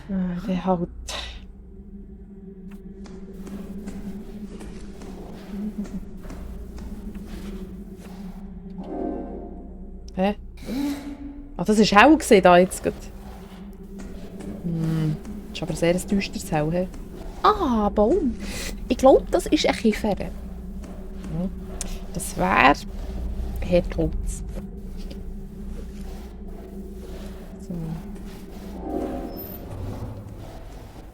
Dann halt. Hä? Ah, das war hell gesehen da jetzt gerade. Das ist aber sehr ein düsteres Hell. He? Ah, Baum. Ich glaube, das ist ein Kiefer. Das wäre Herdholz. So.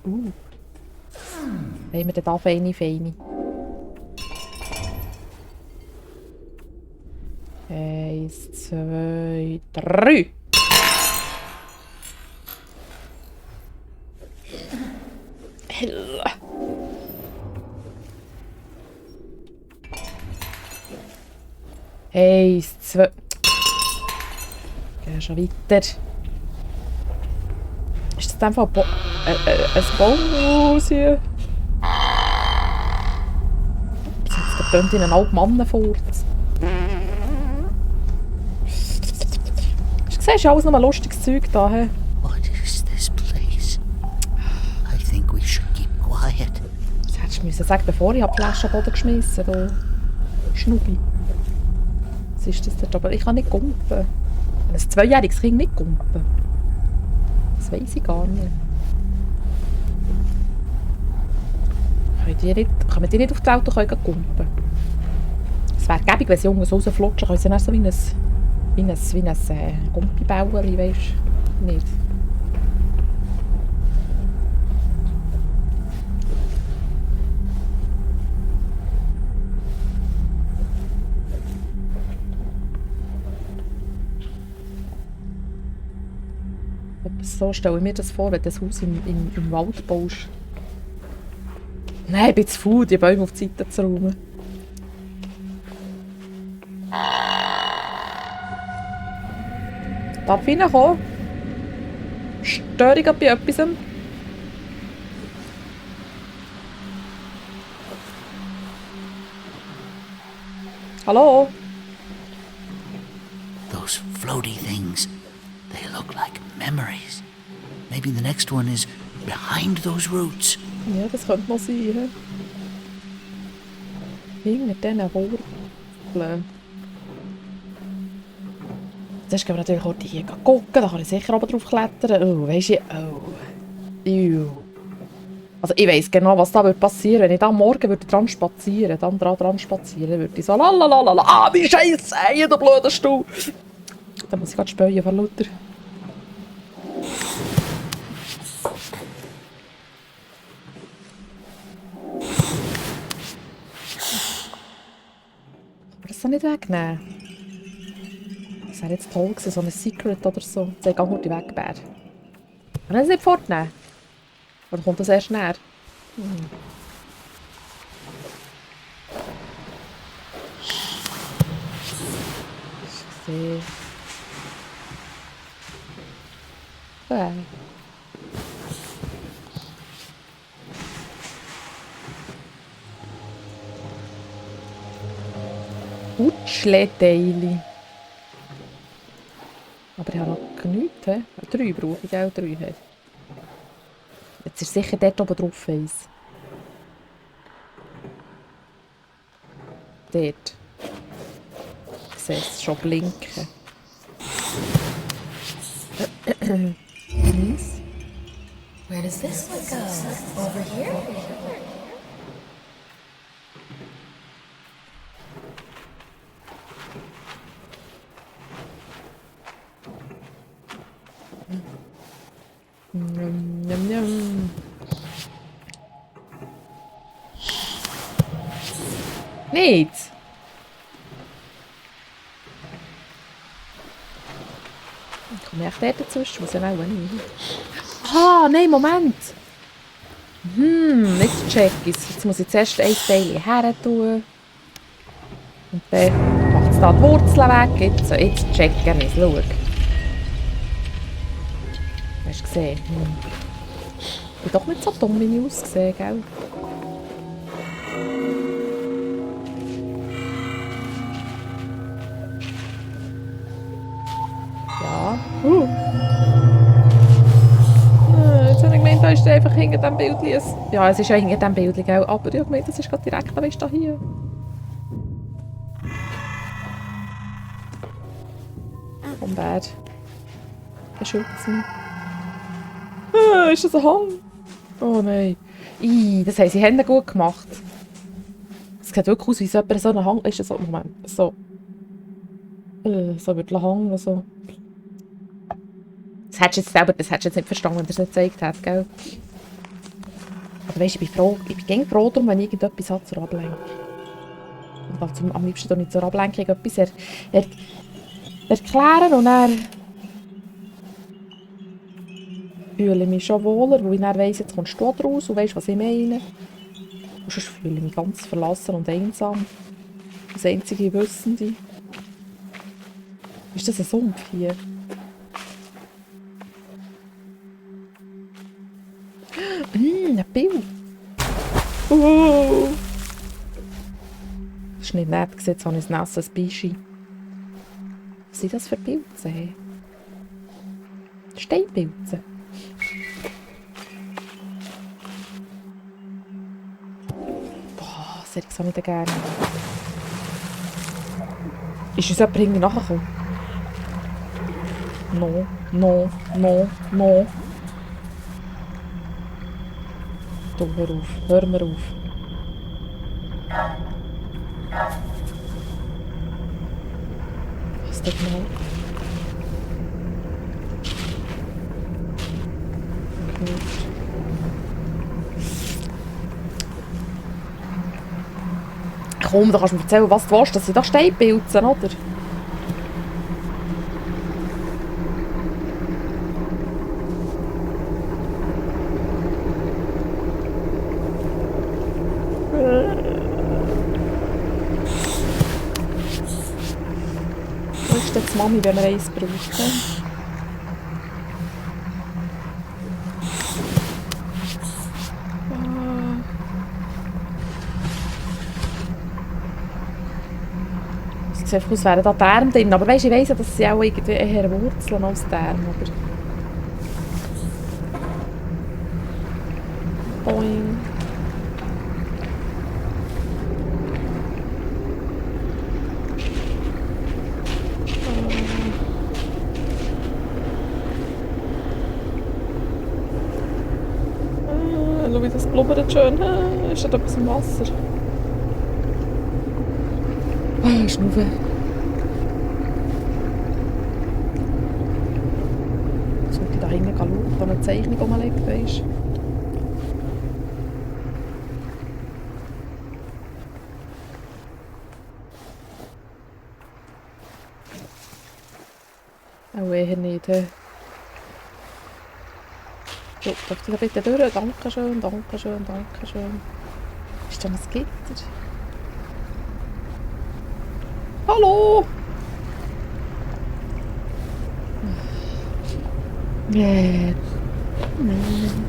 Haben wir denn da feine? 1, 2, 3. Eins, zwei. Geh schon weiter. Ist das in dem Fall ein Baumhaus hier? Das hat es getönt in einen alten Mann fort. Du siehst, alles nur lustiges Zeug da. He? What is this place? I think we should keep quiet. Das hättest du müssen sagen, bevor ich die Flasche am Boden geschmissen habe. Schnubi. Was ist das denn? Aber ich kann nicht gumpen. Ein 2-jähriges Kind nicht gumpen. Das weiss ich gar nicht. Können wir die nicht auf die Auto gumpen? Es wäre gäbig, wenn sie Jungs rausflutschen, können sie dann so wie ein Gumpibauerli, weisst du? Nicht. So stelle ich mir das vor, wenn du das Haus im Wald baust. Nein, ich bin zu faul, die Bäume auf die Seite zu räumen. Darf ich reinkommen? Störe ich bei etwas? Hallo? Those floaty things, they look like memories. Maybe the next one is behind those roots. Ja, das könnte noch sein. Hinter diesen Wurzeln. Zuerst gehen wir natürlich auch hier gucken, da kann ich sicher oben drauf klettern. Oh, weisst du, oh. Also ich weiss genau, was da passieren würde. Wenn ich da morgen dran spazieren würde ich so lalalala. Ah, wie Scheiße, ey, du blöder Stuhl. Dann muss ich gerade spähen von lauter. Aber das soll nicht wegnehmen. Das wäre jetzt toll gewesen, so ein Secret oder so. Das ist gut weg, Bär. Kann ich das nicht fortnehmen? Oder kommt das erst näher? Ich sehe. Utschleteili. Aber ich habe noch nichts. 3 brauche ich, auch 3. Jetzt ist sicher dort oben drauf eins. Dort. Ich sehe es schon blinken. Nice. Where does this one go? Over here? Njam, njam. Nicht! Ich komme echt dort dazwischen, muss ja auch nicht. Ah, nein, Moment! Nicht check es. Jetzt muss ich zuerst ein Teil her tun. Und dann macht es da die Wurzeln weg. Jetzt checken wir es. Schau. Hast du gesehen? Ich bin doch nicht so dumm, wie ich aussehe, gell? Ja. Jetzt habe ich gemeint, ist einfach hinter dem Bild. Ja, es ist ja hinter dem Bild, gell? Aber ich meine, das ist gerade direkt, weißt du, hier. Vom Bad. Beschützen. Ah, ist das ein Hang? Oh nein. Das haben sie Hände gut gemacht. Es sieht wirklich aus, wie so jemand so einen Hang... Ist das so? Moment. So. So wird hängen, so. Das hättest du jetzt nicht verstanden, wenn er es nicht gezeigt hat, gell? Aber weisst, ich bin gern froh darum, wenn ich irgendetwas habe zur Ablenkung. Und am liebsten nicht zur Ablenkung etwas erklären und dann fühle ich mich schon wohler, weil ich dann weiss, jetzt kommst du raus und weisst, was ich meine. Und sonst fühle ich mich ganz verlassen und einsam. Das einzige Wissende. Ist das ein Sumpf hier? Ein Bild. Das ist nicht nett, jetzt habe ich ein nasses Bischi. Was sind das für Pilze? Steinpilze. Boah, das hätte ich so nicht gerne. Ist uns jemand irgendwie nachgekommen? No, no, no, no. Du, hör auf, hör mir auf. Was denn genau? Gut. Komm, da kannst du mir erzählen, was du willst. Das sind doch Steinpilze, oder? Wo ist jetzt Mami, wenn wir eins brauchen? Es sieht einfach aus, wären da die Arme drin. Aber weisst, ich weiss ja, dass sie auch irgendwie eher Wurzeln als die Arme. Boing. Schau, wie das blubbert schön. Ist da etwas im Wasser? Schnaufen. Sollte ich da hinten schauen, da eine Zeichnung rumlegt, weisst du? Auch eher nicht. So, darf ich da bitte durch? Dankeschön, dankeschön, dankeschön. Ist da ein Gitter? Hallo! Nee. Nein.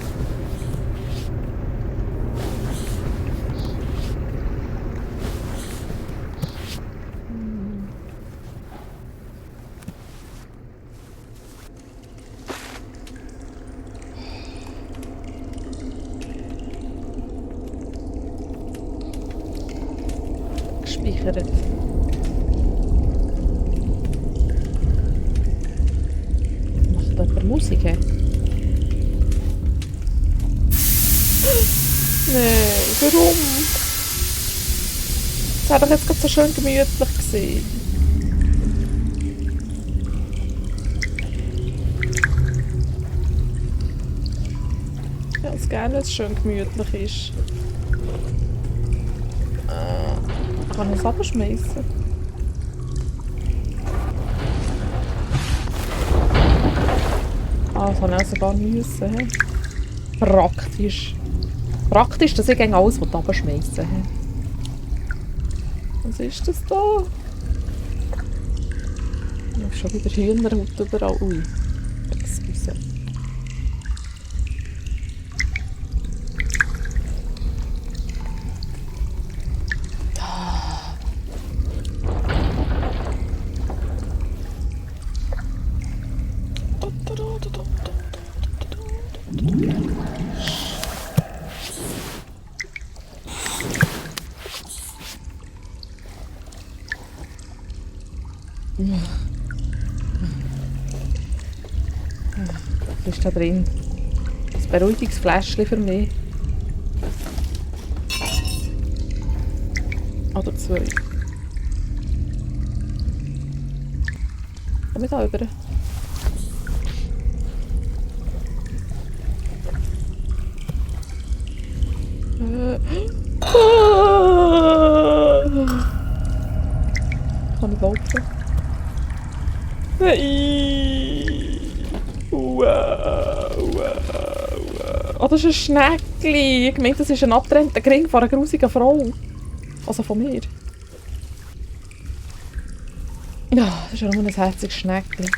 Gespeichert. Macht jemand Musik? Nein, warum? Es war doch jetzt gerade so schön gemütlich gewesen. Ich hätte es gerne, wenn es schön gemütlich ist. Kann ich es abschmeißen? Ah, das habe ich also gar nicht müssen. He? Praktisch. Praktisch, dass ich alles abschmeißen. Was ist das da? Ich habe schon wieder Hühnerhaut überall. Ui. Excuse. Was ist da drin? Ein Beruhigungsfläschchen für mich. Oder 2. Komm ich da rüber? Kann ich laufen? Nein! Wow! Oh, das ist ein Schneckli! Ich meine, das ist ein abgetrennter Ring von einer grusigen Frau. Also von mir. Ja, das ist ja nur ein herziges Schneckli.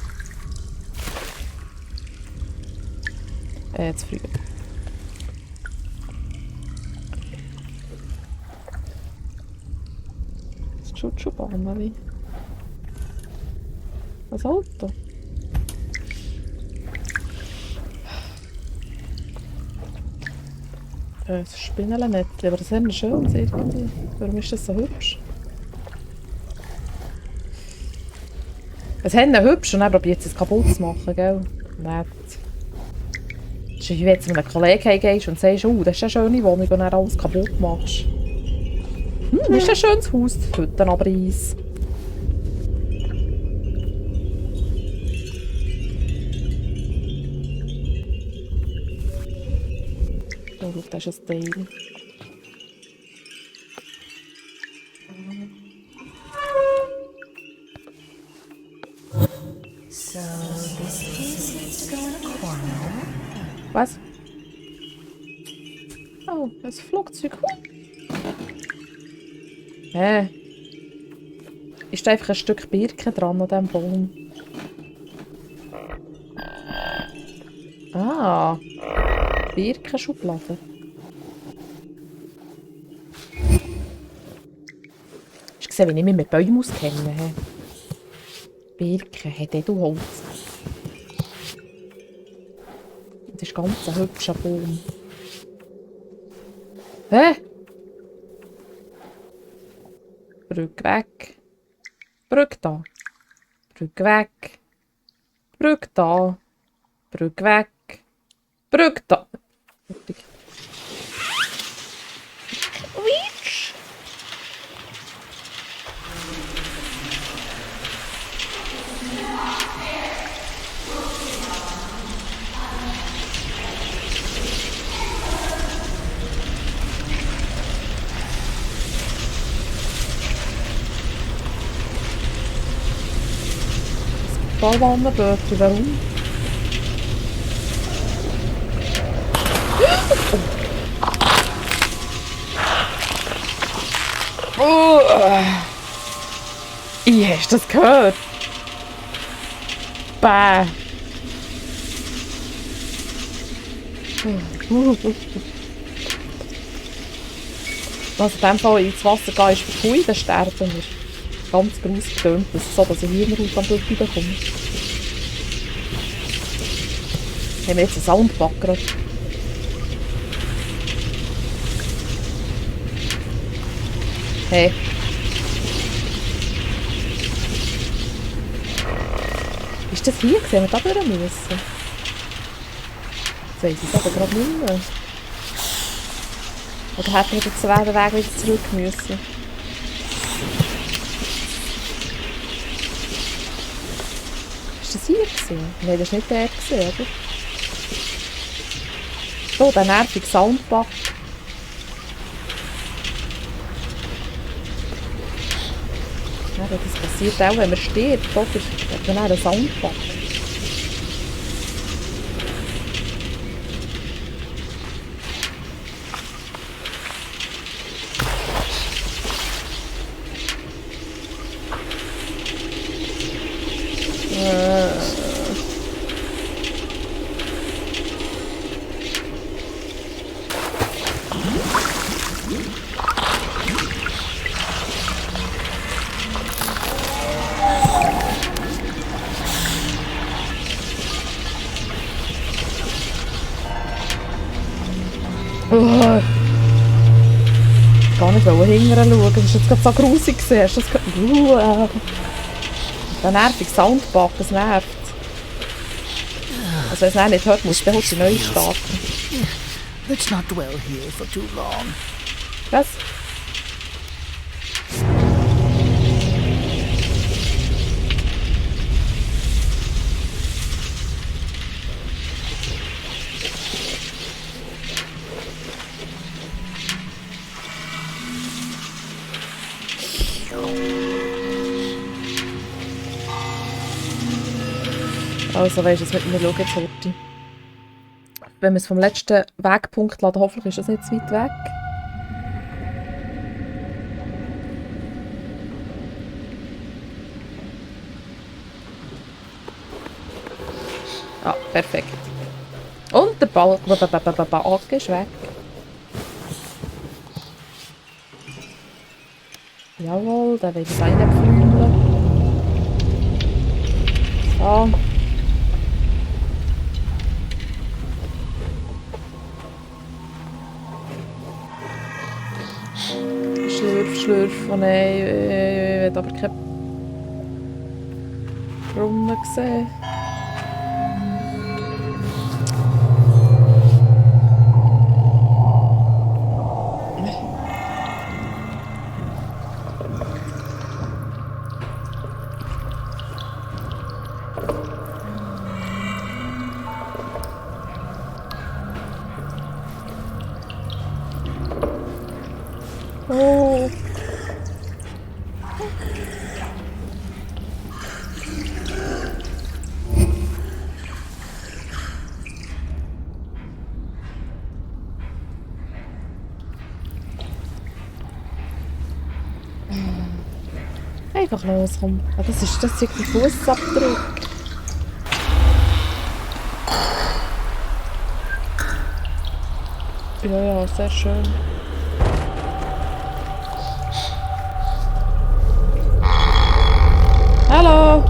Zu früh. Das ist Schutzschuhbahn, wie? Ein Auto. Das Spinnennetzchen, aber das ist schön irgendwie. Warum ist das so hübsch? Es haben hübsch und dann probiert es kaputt zu machen, gell? Nett. Das ist wie wenn du zu einem Kollegen heimgehst und sagst, das ist eine schöne Wohnung und dann alles kaputt machst. Das ist ein schönes Haus, die Hütten aber Eis. Oh, schau, das ist ein Teil. So this piece needs to go in a corner. Was? Oh, ein Flugzeug. Ist da einfach ein Stück Birke dran an diesem Baum? Ah, Birkenschublade. Hast du gesehen, wie ich mich mit Bäumen auskenne? Birke, hat du Holz. Das ist ganz ein hübscher Baum. Brücke weg. Brücke da. Brücke weg. Brücke da. Brücke weg. Brücke da. Witsch. Ballwannenbötchen, warum? Oh. Hast du das gehört? Bäh. Also in dem Fall ins Wasser gehen ist für Hui, dann sterben wir. Ganz gruselig getönt, so dass ich Hirnhaut am Blut bekomme. Haben wir jetzt einen Soundbacker? Hey. Ist das hier gesehen? Wir da durch müssen? Jetzt weiss ich es aber gerade nicht mehr. Oder hätten wir jetzt den Weg wieder zurück müssen? Ist das hier gesehen? Nein, das war nicht der gesehen, oder? So, der nervige Soundbug. Ja, das passiert auch, wenn man stirbt, oder? Hat man einen Soundbug. Gar nicht hinterher schauen, das ist jetzt gerade so grusig gewesen. Hast du das gehört? Der nervige Soundbug, das nervt. Also wenn es nicht hört, musst du den neu starten. Let's not dwell here for too long. Was? Also weisst du, jetzt mit mir schauen, jetzt heute. Wenn wir es vom letzten Wegpunkt laden, hoffentlich ist das nicht zu weit weg. Ah, perfekt. Und der Balken ist weg. Jawohl, der will es reinpflügeln. So. Schlürf. Oh nein, ich will aber keine Brunnen sehen. Oh. Einfach los, komm. Ah, das ist irgendwie Fußabdruck. Ja, sehr schön. Hallo!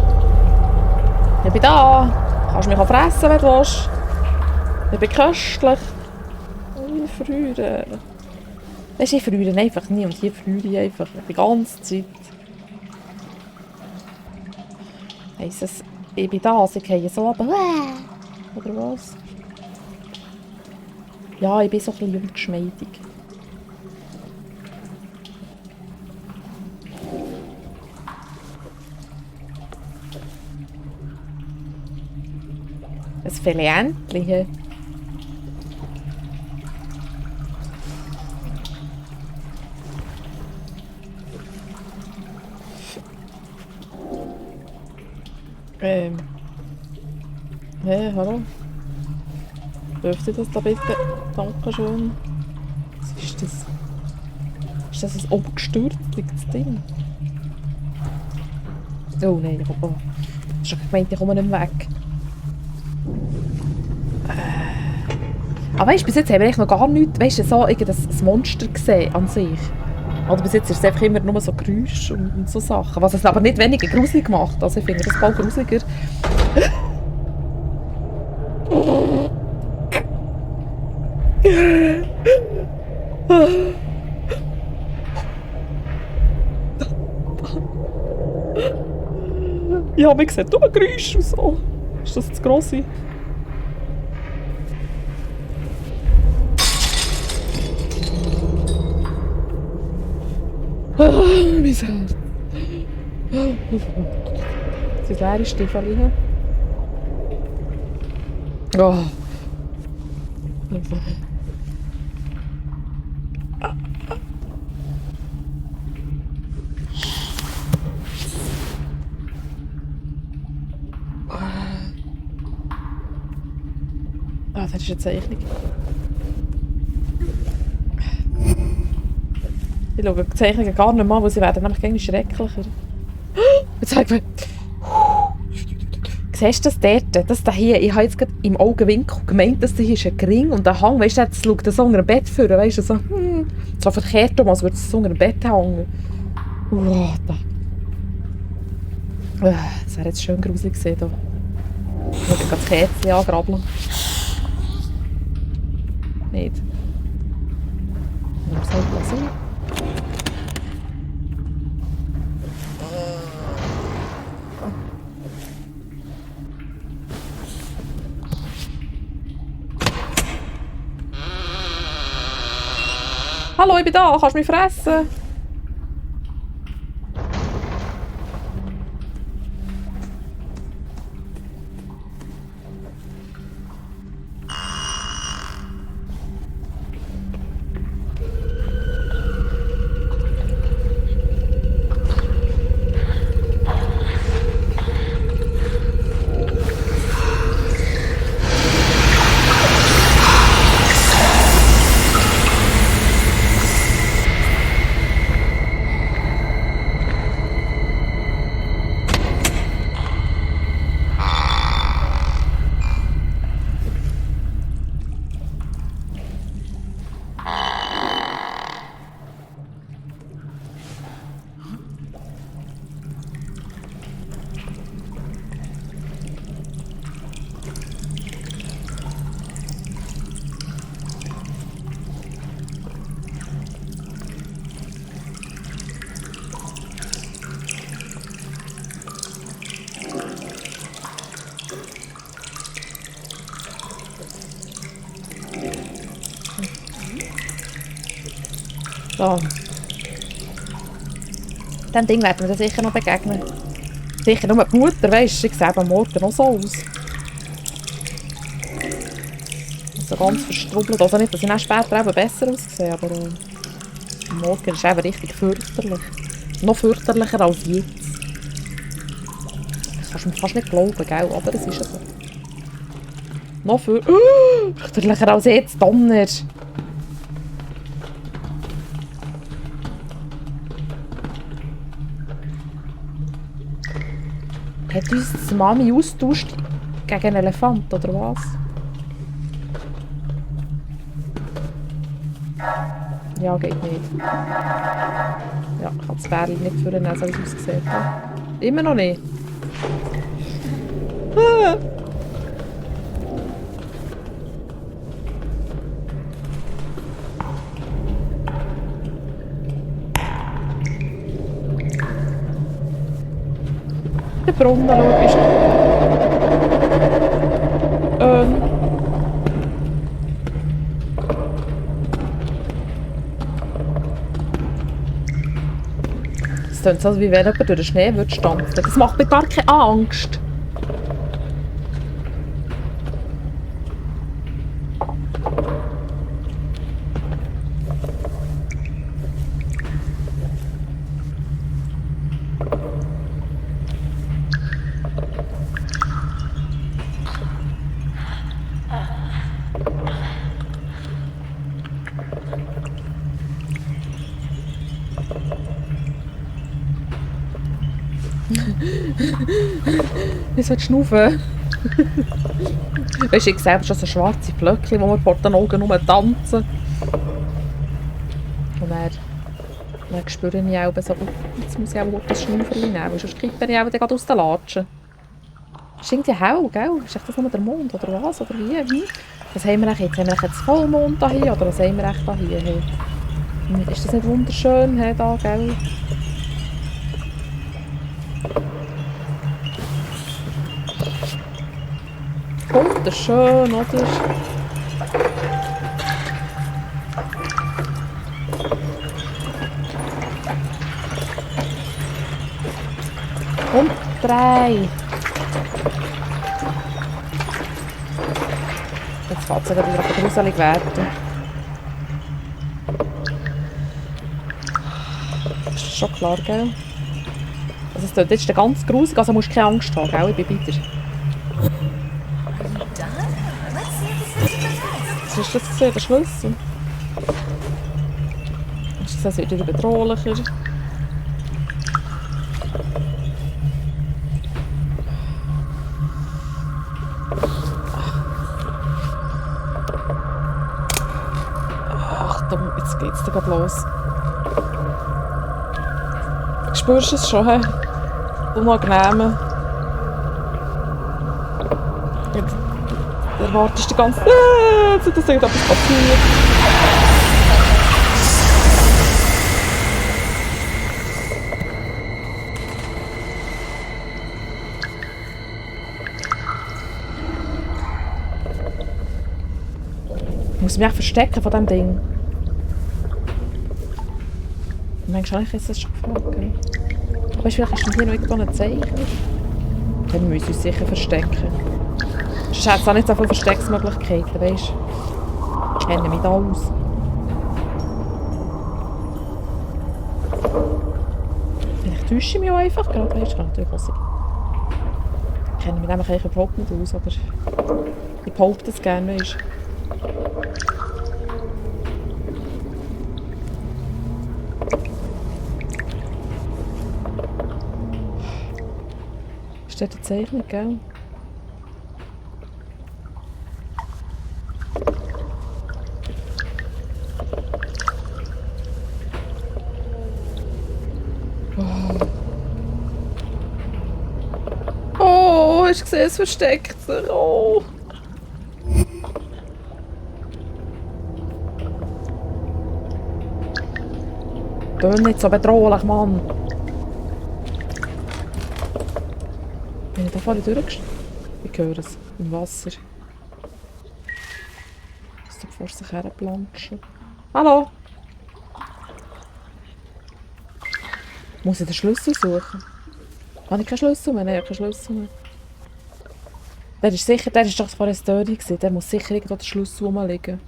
Ich bin da! Kannst mich auch fressen, wenn du willst. Ich bin köstlich. Ich friere. Weisst du, ich friere einfach nie und hier friere ich einfach die ganze Zeit. Heisst es, ich bin da, sie gehen so runter. Oder was? Ja, ich bin so ein bisschen ungeschmeidig. Ein Felientli hier. Hey, hallo. Dürfte das da bitte? Dankeschön. Was ist das? Ist das ein umgestürztes Ding? Oh nein, ich habe schon gemeint, ich komme nicht mehr weg. Aber weißt du, bis jetzt haben wir eigentlich noch gar nichts, weißt du, so ein Monster gesehen an sich. Oder bis jetzt ist es einfach immer nur so Geräusche und so Sachen. Was es aber nicht weniger gruselig macht. Also ich finde das bald gruseliger. Ja, man sieht nur Geräusche und so. Ist das das Grosse? Mein Herz. Sind leere Stiefel hier? Oh. Ah, das ist eine Zeichnung. Ich schaue die Zeichnungen gar nicht mal, weil sie werden nämlich irgendwie schrecklicher. Jetzt habe ich siehst du das dort? Das da hier, ich habe jetzt gerade im Augenwinkel gemeint, dass das hier ist ein Ring und ein Hang, weißt du, jetzt schaut das unter dem Bett vor, weißt du, so, so verkehrt um, als würde es unter dem Bett hängen. Da. Das wäre jetzt schön gruselig gewesen, da. Ich würde das Kätzchen angrabbeln. Nicht. Was soll das sein? Hallo, ich bin da. Kannst du mich fressen? So. Dem Ding werden wir dann sicher noch begegnen. Sicher nur die Mutter, weisst du, sie sieht am Morgen noch so aus. Also ganz verstrubbelt. Also nicht, dass ich dann später eben besser aussehe, aber am Morgen ist es eben richtig fürchterlich. Noch fürchterlicher als jetzt. Das kannst du mir fast nicht glauben, gell? Aber es ist so. Noch fürchterlicher als jetzt, Donner. Hat uns die Mami austauscht gegen einen Elefant, oder was? Ja, geht nicht. Ja, ich kann das Bärchen nicht vornehmen, so wie es aussieht. Immer noch nicht. Ah. Der Brunnen, logisch. Es klingt so, wie wenn jemand durch den Schnee stampfen würde. Das macht mir gar keine Angst. Ich sollte schnaufen. Weißt du, ich sehe schon so schwarze Flöckchen, die mir vor den Augen tanzen. Und dann spüre ich auch so, jetzt muss ich auch das Schnaufen reinnehmen, weil sonst kippe ich auch gerade aus den Latschen. Ist irgendwie hell, gell? Ist das nur der Mond oder was? Oder wie? Was haben wir jetzt? Haben wir jetzt Vollmond hier oder was haben wir echt hier? Hey. Ist das nicht wunderschön, hey, da, gell? Wunderschön, oder? Und 3. Jetzt fängt es wieder gruselig werden. Das ist schon klar, gell? Also es ist jetzt ganz gruselig, also musst du keine Angst haben, gell? Ich bin bei dir. Hast du das gesehen, der Schlüssel? Hast du gesehen, es wird wieder bedrohlicher? Achtung, jetzt geht's da gerade los. Spürst du es schon, hä? Unangenehm. Jetzt erwartest du die ganze Zeit, dass irgendetwas passiert. Ich muss mich echt verstecken von diesem Ding. Manchmal habe ich es schon gefragt. Weißt du, vielleicht ist hier noch irgendwo ein Zeichen. Dann müssen wir uns sicher verstecken. Sonst hat es auch nicht so viele Verstecksmöglichkeiten, weißt du? Ich kenne mich da aus. Vielleicht täusche ich mich auch einfach gerade, weißt du? Kann natürlich auch sein. Ich kenne mich nämlich eigentlich überhaupt nicht aus, aber ich behaupte es gerne, weißt du? Ist dort eine Zeichnung, gell? Oh, hast du gesehen, es versteckt sich. Oh. Tönt nicht so bedrohlich, Mann. Bin ich da vorne durchgestanden? Ich höre es im Wasser. Muss da vor sich herplanschen. Hallo? Muss ich den Schlüssel suchen? Habe ich keinen Schlüssel mehr? Nein, ich habe keinen Schlüssel mehr. Der ist sicher, der ist doch vorhin ein Dirty gewesen. Der muss sicher irgendwo der Schlüssel rumliegen.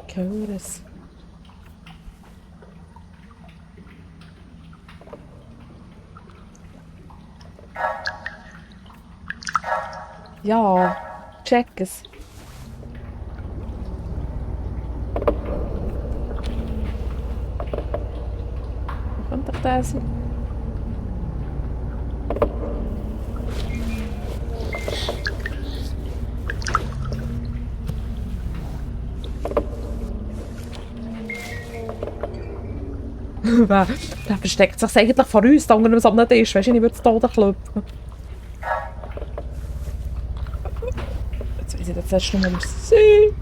Ich höre es. Ja, check es. Wo könnte doch der sein? Der versteckt sich eigentlich vor uns, da unter so einem Tisch. Weißt du, ich würde es da klopfen. Jetzt weiss ich jetzt erst noch, wo wir sind.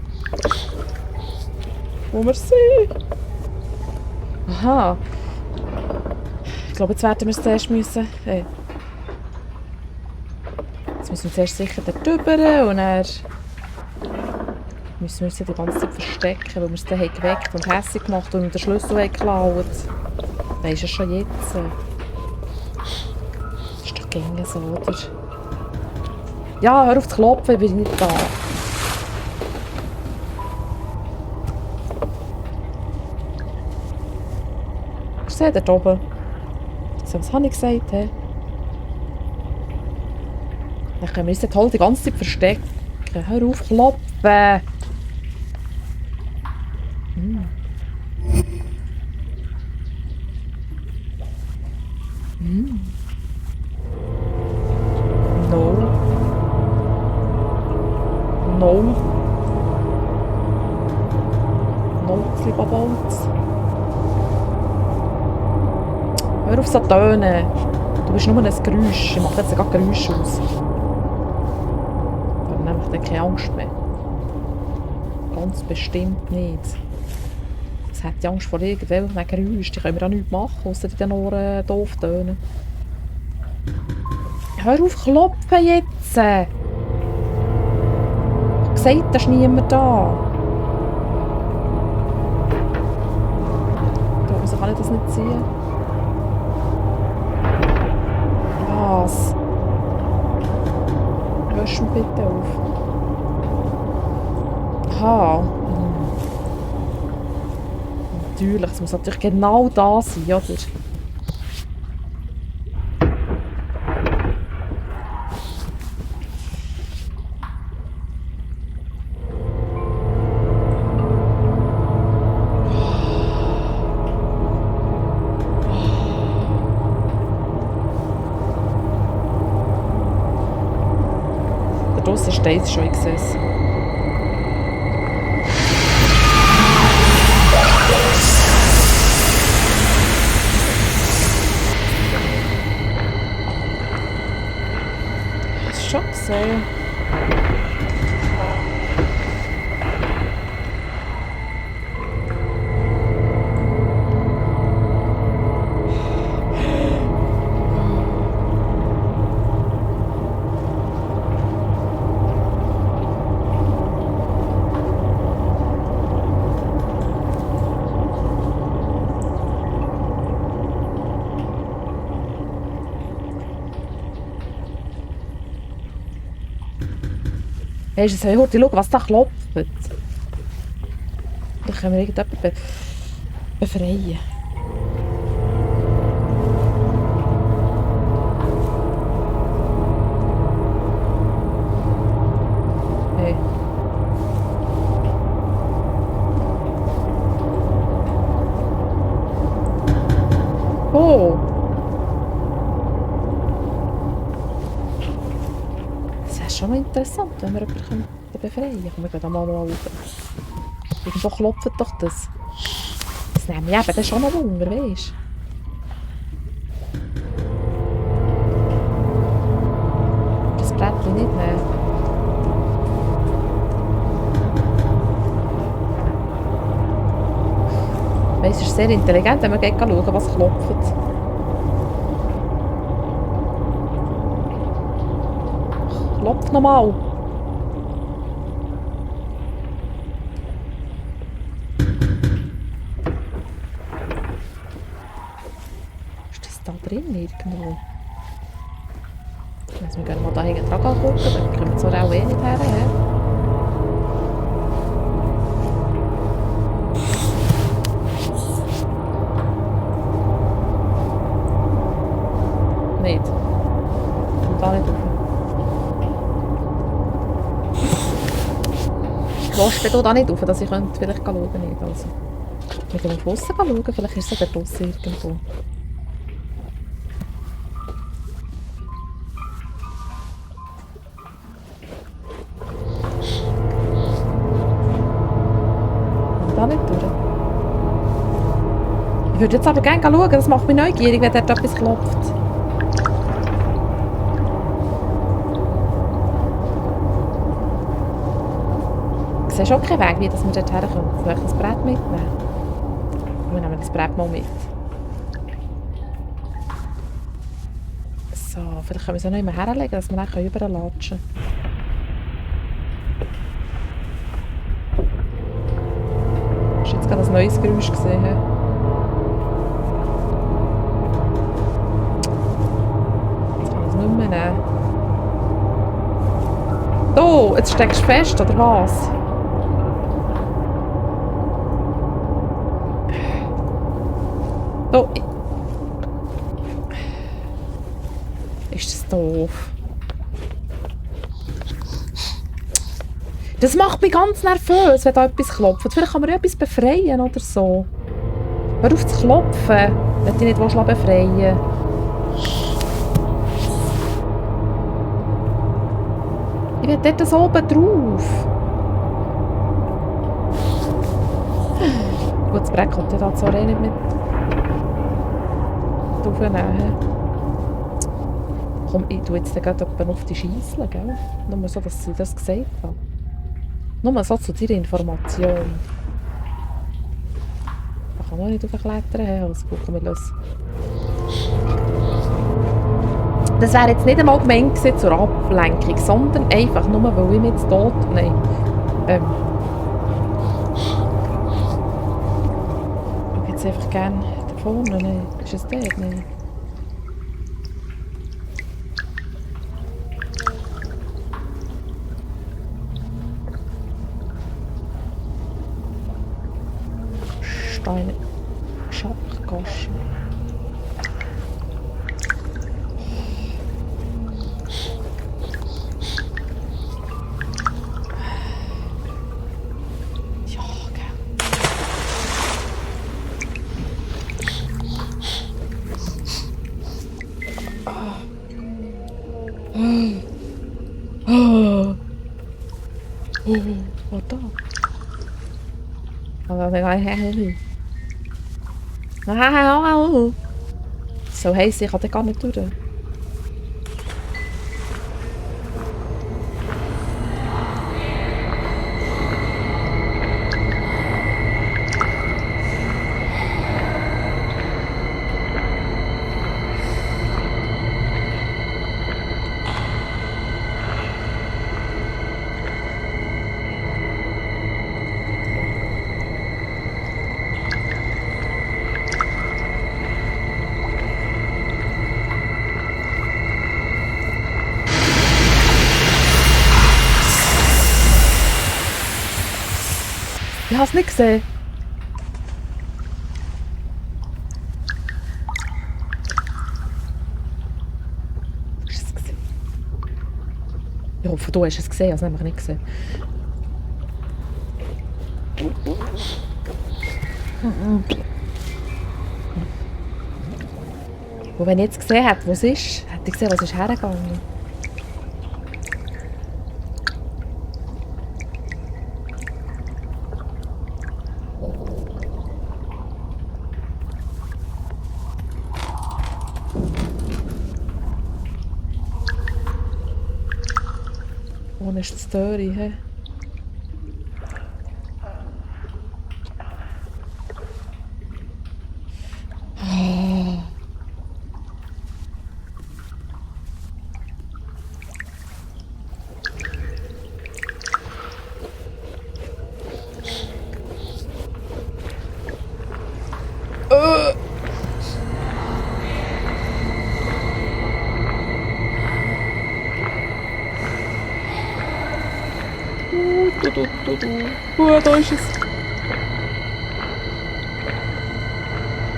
Wo wir sind. Aha. Ich glaube, jetzt werden wir es zuerst müssen. Jetzt müssen wir zuerst sicher dort drüber und dann müssen wir uns ja die ganze Zeit verstecken, weil wir es dann geweckt und hässlich gemacht und den Schlüssel geklaut. Weisst du schon jetzt? Das ist doch gängig so, oder? Ja, hör auf zu klopfen, ich bin nicht da. Hast du dort oben? So, was habe ich gesagt? He? Dann können wir uns toll die ganze Zeit verstecken. Hör auf zu klopfen! No. No. No, lieber Bolz. Hör auf so zu tönen. Du bist nur ein Geräusch. Ich mache jetzt gerade Geräusche aus. Ich habe nämlich keine Angst mehr. Ganz bestimmt nicht. Es hat die Angst vor irgendwelchen Geräuschen. Die können wir auch nichts machen, außer in den Ohren doof tönen. Hör auf zu klopfen jetzt! Ich habe gesagt, da ist niemand da. Ich glaube, wieso kann ich das nicht sehen? Was? Hörst du mich bitte auf? Aha. Natürlich, es muss natürlich genau da sein, oder? Da draussen steht es schon, ich sehe es. Schon gesehen. Weisst du, soll ich heute schauen, was da klopft? Dann können wir irgendjemanden befreien. Hey. Oh! Das wäre schon noch interessant, wenn wir jemanden befreien können. Komm, wir gehen da mal rauf. Irgendwo klopft doch das. Das nimmt mich eben schon noch Wunder, weisst du? Das Brettchen nicht nehmen. Weißt du, es ist sehr intelligent, wenn man schauen, was klopft. Klopf nochmal! Ist das da drin irgendwo? Also wir gehen mal da hinten dran gucken, dann kommen wir so auch eh nicht her. Nicht. Kommt da nicht rauf. Lasst du da nicht rauf, dass ich vielleicht schauen nicht. Also, wir gehen auf Aussen schauen, vielleicht ist es ja da draussen irgendwo. Kommt da nicht durch. Ich würde jetzt aber gerne schauen, das macht mich neugierig, wenn dort etwas klopft. Ich sehe schon keinen Weg, wie dass wir dort herkommen. Soll ich das Brett mitnehmen? Wir nehmen das Brett mal mit. So, vielleicht können wir es auch noch immer herlegen, dass wir dann überlatschen können. Hast du jetzt gerade ein neues Geräusch gesehen? Jetzt kann ich es nicht mehr nehmen. Oh, jetzt steckst du fest, oder was? Oh. Ist das doof? Das macht mich ganz nervös, wenn da etwas klopft. Vielleicht kann man ja etwas befreien oder so. Hör auf zu klopfen, wenn du nicht befreien willst. Ich will dort so oben drauf. Gut, das Brett kommt ja da zwar nicht mit draufnehmen. Komm, ich tue jetzt gerade auf die Scheissel, gell? Nur so, dass sie das gesagt haben. Nur so zu deiner Information. Da kann man nicht aufklettern, also gucken wir los. Das wäre jetzt nicht einmal gemeint zur Ablenkung, sondern einfach nur, weil ich mich jetzt tot... Nein. Ich würde jetzt einfach gerne da vorne... Nein. Ist es der? Nein. Steine... Schackgaschen. Wat dan? Zo heet zich, had ik al niet doen. Ich habe es nicht gesehen. Hast du es gesehen? Ich hoffe, du hast es gesehen. Ich habe es nämlich nicht gesehen. Und wenn ich jetzt gesehen hätte, wo es ist, hätte ich gesehen, was ist hergegangen. Wo ist die Story, hä? Da ist es.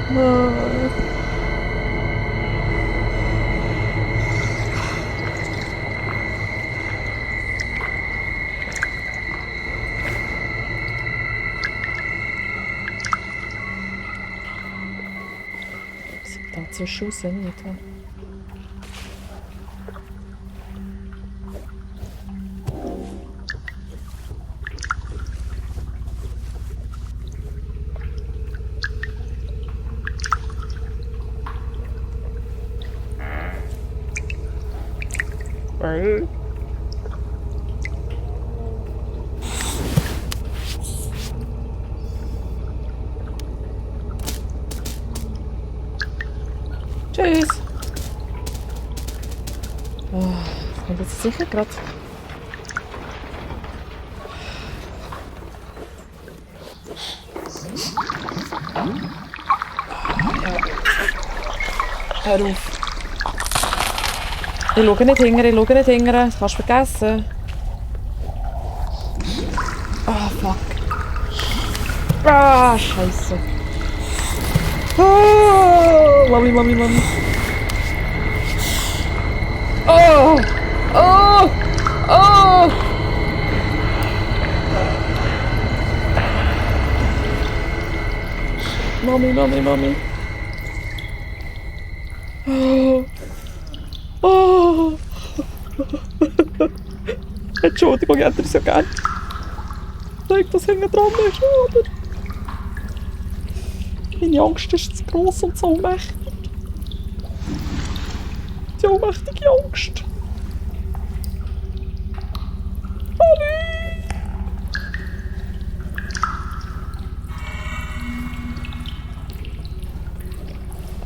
Nein. Was ist da zwischen raus? Nicht, hä? Tschüss. Oh, das kommt jetzt sicher gerade. Hör auf. Ich schaue nicht hinterher, ich schaue nicht hinterher. Das kannst du vergessen. Ah, fuck. Ah, Scheiße. Oh, Mami, Mami, Mami. Oh! Oh! Oh! Mami, Mami, Mami. Oh! Oh! Entschuldigung, ich hätte es ja gern. Zeig, dass hinten dran ist, oder? Meine Angst ist zu gross und so mächtig. Die allmächtige Angst. Mami!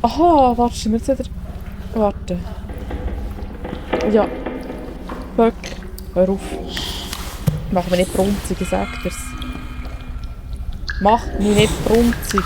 Aha, warte, sind wir jetzt wieder... Warte. Ja. Böck, hör auf. Mach mich nicht brunzig, ich sag dir's. Mach mich nicht brunzig.